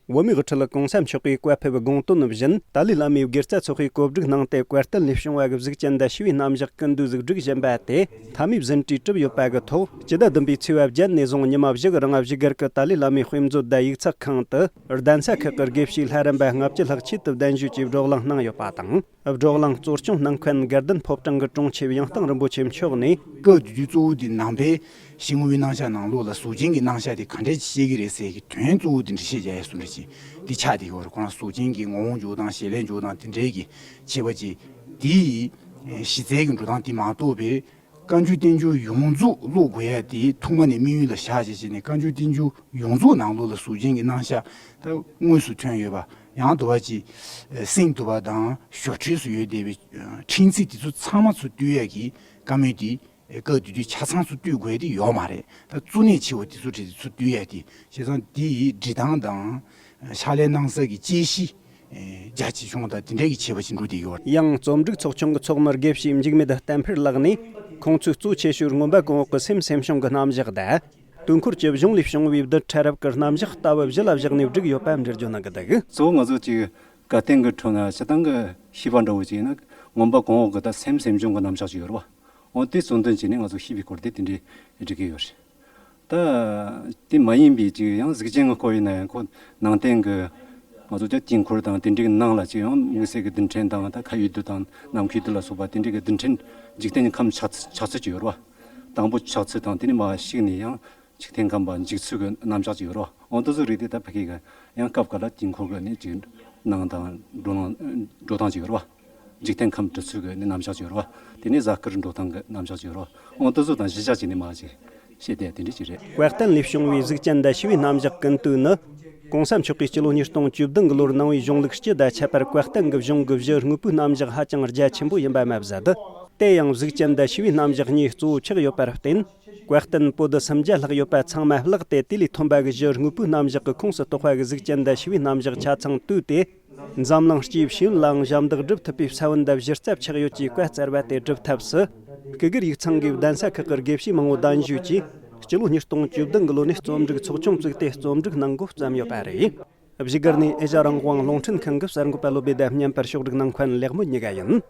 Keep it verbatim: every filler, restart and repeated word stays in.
བོད་མིའི་དབུ་ཁྲིད་གོང་ས་མཆོག་གིས་བཀའ་ཕེབས་དགོངས་དོན་བཞིན། ཏཱ་ལའི་བླ་མའི་དགེ་རྩ་ཚོགས་པའི་གོ་སྒྲིག་གནང་སྟེ། བཀའ་བསྟན་ལས་བྱུང་བ་གི་གཟུགས་ཅན་དང་ཞི་བའི་རྣམ་གཞག་ཀུན་བཏུས་གཟིགས་སྒྲིག་བཞིན་པ་དེ་མཐའ་མའི་ཟིན་བྲིས་གྲུབ་ཡོད་པ་གི་ཐོག་སྤྱི་ཟླ་བདུན་པའི་ཚེས་པ་བརྒྱད་ནས་བཟུང་ཉི་མ་བཞི་གི་རིང་བཞུགས་སྒར་གྱི་ཏཱ་ལའི་བླ་མའི་དཔེ་མཛོད་དང་ཡིག་ཚགས་ཁང་དུ། གདན་ས་ཁག་གི་དགེ་བཤེས་ལྷ་རམས་པ་ལྔ་བཅུ་ལྷག་ཆེད་དུ་གདན་ཞུས་ཀྱིས་བགྲོ་གླེང་གནང་ཡོད་པ་དང་། བགྲོ་གླེང་གཙོ་སྐྱོང་གནང་མཁན་དགའ་ལྡན་ཕོ་བྲང་གི་དྲུང་ཆེ་ཡང་སྟེང་རིན་པོ་ཆེ་མཆོག་ནས། སྐབས་དེ་དུས་གཙོ་བོ་དེ་ནང་པའི་ཤེས་ངོ་བའི་རྣམ་གཞག་ནང་ལོགས་ལ་གཟུགས་ཅན་གྱི་རྣམ་གཞག་དེ་ག་འདྲས་བཤད་ཀྱི་རེད་ཟེར་གྱི་དོན་གཙོ་བོ་དེ་འདྲ་བཤད་རྒྱ་ཡས་སུ་འདྲ་ཅིག་འདི་ཆགས་བསྡད་ཡོད་རེད། ཁོ་རང་གཟུགས་ཅན་གྱི་ངོ་བོ་འཇོག་སྟངས་བྱེད་ལས་འཇོག་སྟངས་དེ་འདྲས་ཀྱི་བྱེད་པ་ཅིག་དེ་ཡི་གཞི་རྩའི་གི་འགྲོ་སྟངས་དེ་མ་གཏོགས་པའི། བཀའ་འགྱུར་བསྟན་འགྱུར་ཡོངས་རྫོགས་ཀློག་དགོས་ཡ་དེ་ཐོག་མ་ནས་དམིགས་ཡུལ་ལ་བཞག་བྱས་བྱས་ནས། བཀའ་འགྱུར་བསྟན་འགྱུར་ཡོངས་རྫོགས་ནང་ལོགས་ལ་གཟུགས་ཅན་གྱི་རྣམ་གཞག་ད་དངོས་སུ་ཐོན་ཡོད་པ། ཡང་དུ་བ་ཅིག་སེམས་དུ་བ་དང་ཞོར་འཕྲོས་སུ་ཡོད་བསྡད་པའི་ཕྲན་ཚེགས་དེ་ཚོ་ཚང་མ་ཚུར་བཏུས་ཡ་གི་བཀའ་མོལ་དེ་སྐབས་དེ་དུས་ཆ་ཚང་ཚུར་བཏུས་དགོས་ཡ་དེ་ཡོད་མ་རེད། ད་གཙོ་གནད་ཆེ་བ་དེ་ཚོ་གྲས་དེ་ཚུར་བཏུས་ཡ་དེ་བྱས་ཙང་དེ་ཡི་འབྲི་སྟངས་དང་ཕྱག་ལས་གནང་ས་གི་དཔྱད་གཞི། རྒྱ་ཆེ་ཆུང་དང་དེ་འདྲའི་གི་ཆེ་བ་ཞིག་འགྲོ་བསྡད་ཡོད། ཡང་རྩོམ་སྒྲིག་ཚོགས་ཆུང་གི་ཚོགས་མི་དགེ་བཤེས་འཇིགས་མེད་བསྟན་འཕེལ་ལགས་ནས། ཁོང་ཚོས་གཙོ་ཆེ་ཤོས་མངོན་པ་གོང་འོག་གི་སེམས་སེམས་བྱུང་གི་རྣམ་གཞག་དང་། དུས་འཁོར་གྱི་གཞུང་ལས་བྱུང་བའི་རྡུལ་ཕྲ་རབ་ཀྱི་རྣམ་གཞག་ལྟ་བུ་བཞི་ལ་བཞག་ནས་བསྒྲིགས་ཡོད་པ་འགྲེལ་བརྗོད་གནང་གི་འདུག། གཙོ་བོ་ང་ཚོ་གཅིག་བཀའ་བསྟན་གྱི་ཁྲོད་ན་སྤྱིར་བཏང་གི་ཤེས་པ་འདྲ་བོ་ཅིག་ཡིན་ན། མངོན་པ་གོང་འོག་གི་ད་སེམས་སེམས་བྱུང་གི་རྣམ་གཞག་ཅིག་ཡོད་རེད་བ། འོ་དེ་གཙོ་འདོན་བྱས་ནས་ང་ཚོ་ཤེས་པའི་སྐོར་དེ་དེ་འདྲའི་སྒྲིག་གི་ཡོད་རེད། ད་དེ་མ་ཡིན་པའི་ཅིག་ཡང་གཟུགས་ཅན་གྱི་སྐོར་ཡིན་ན་ཡང་ཁོ་ནང་བསྟན་གྱི་ང་ཚོ་ཀྱང་དཀྱིལ་འཁོར་དང་དེ་འདྲའི་ནང་ལ་ཅིག་ཡང་དམིགས་བསལ་གྱི་རྡུལ་ཕྲན་དང་ད་ཁ་ཡོད་རྡུལ་དང་ནམ་མཁའི་རྡུལ་ལ་སོགས་པ་དེ་འདྲའི་གི་རྡུལ་ཕྲན་འཇིག་རྟེན་གྱི་ཁམས་ཆགས་ཚུལ་ཆགས་ཚུལ་ཅིག་ཡོད་རེད་བ། དང་པོ་ཆགས་ཚུལ་དང་དེ་ནས་མར་ཞིག་ནས་ཡང་འཇིག་རྟེན་ཁམས་པ་འཇིག་ཚུལ་གྱི་རྣམ་གཞག་ཅིག་ཡོད་རེད་བ། འོ་དེ་ཚོ་རིགས་དེ་ད་ཕ་གི་གི་ཡང་སྐབས་འགའ་ལ་དཀྱིལ་འཁོར་གྱི་ནི་ཅིག་སྣང་དང་འགྲོ་སྣང་འགྲོ་སྟངས་ཅིག་ཡོད་རེད་བ། འཇིག་རྟེན་ཁམས་གྲུབ་ཚུལ་གྱི་ནི་རྣམ་གཞག་ཅིག་ཡོད་རེད་བ། དེ་ནས་གཟའ་སྐར་འགྲོ་སྟངས་ཀྱི་རྣམ་གཞག་ཅིག་ཡོད་རེད་བ། འོ་དེ་ཚོ་དང་གཞི་བཞག་བྱས་ནས་མར་ཅིག་བཤད་དེ་དེ་འདྲ་ཅིག་རེད། བཀའ་བསྟན་ལས་བྱུང་བའི་གཟུགས་ཅན་དང་ཞི་བའི་རྣམ་གཞག་ཀུན་བཏུས་ནི། གོང་ས་མཆོག་གིས་སྤྱི་ལོ་ཉིས་སྟོང་བཅུ་བདུན་གྱི་ལོར་གནང་བའི་གཞུང་ལུགས་སྤྱི་དང་ཁྱད་པར་བཀའ་བསྟན་གྱི་གཞུང་གི་གཞི་དངོས་པོའི་རྣམ་གཞག་ཧ་ཅང་རྒྱ་ཆེན་པོ་ཡིན་པ་མ་ཟད། དེ་ཡང་གཟུགས་ཅན་དང་ཞི་བའི་རྣམ་གཞག་གཉིས་གཙོ་བོ་ཆགས་ཡོད་པར་བརྟེན། བཀའ་བསྟན་པོ་ཏི་སུམ་བརྒྱ་ལྷག་ཡོད་པ་ཚང་མ་བཀླགས་ཏེ། དེ་ལས་ཐོན་པ་གི་གཞི་དངོས་པོའི་རྣམ་གཞག་གི་ཁོངས་སུ་གཏོགས་པ་གི་གཟུགས་ཅན་དང་ཞི་བའི་རྣམ་གཞག་ཆ་ཚང་བཏུས་ཏེ། འཛམ་གླིང་སྤྱིའི་ཤེས་ཡོན་ལའང་ཞབས་འདེགས་སྒྲུབ་ཐུབ་པའི་ས་བོན་དང་གཞི་རྩ་ཆགས་ཡོད་ཅེས་བཀའ་སྩལ་བ་དེ་སྒྲུབ་ཐབས་སུ། སྐུ་སྒེར་ཡིག་ཚང་གི་གདན་ས་ཁག་གི་དགེ་བཤེས་མང་བོ་གདན་ཞུས་ཀྱིས། སྤྱི་ལོ་ཉིས་སྟོང་བཅུ་བདུན་གྱི་ལོ་ནས་རྩོམ་སྒྲིག་ཚོགས་ཆུང་བཙུགས་ཏེ། རྩོམ་སྒྲིག་གནང་འགོ་བརྩམས་ཡོད་པ་རེད། བཞུགས་སྒར་ནས་ཨེ་ཤ་རང་དབང་རླུང་འཕྲིན་ཁང་གི་གསར་འགོད་པ་བློ་བདེ་དང་བརྙན་པར་ཕྱོགས་སྒྲིག་གནང་མཁན་ལེགས་མོད་གཉིས་ཀ་ཡིན།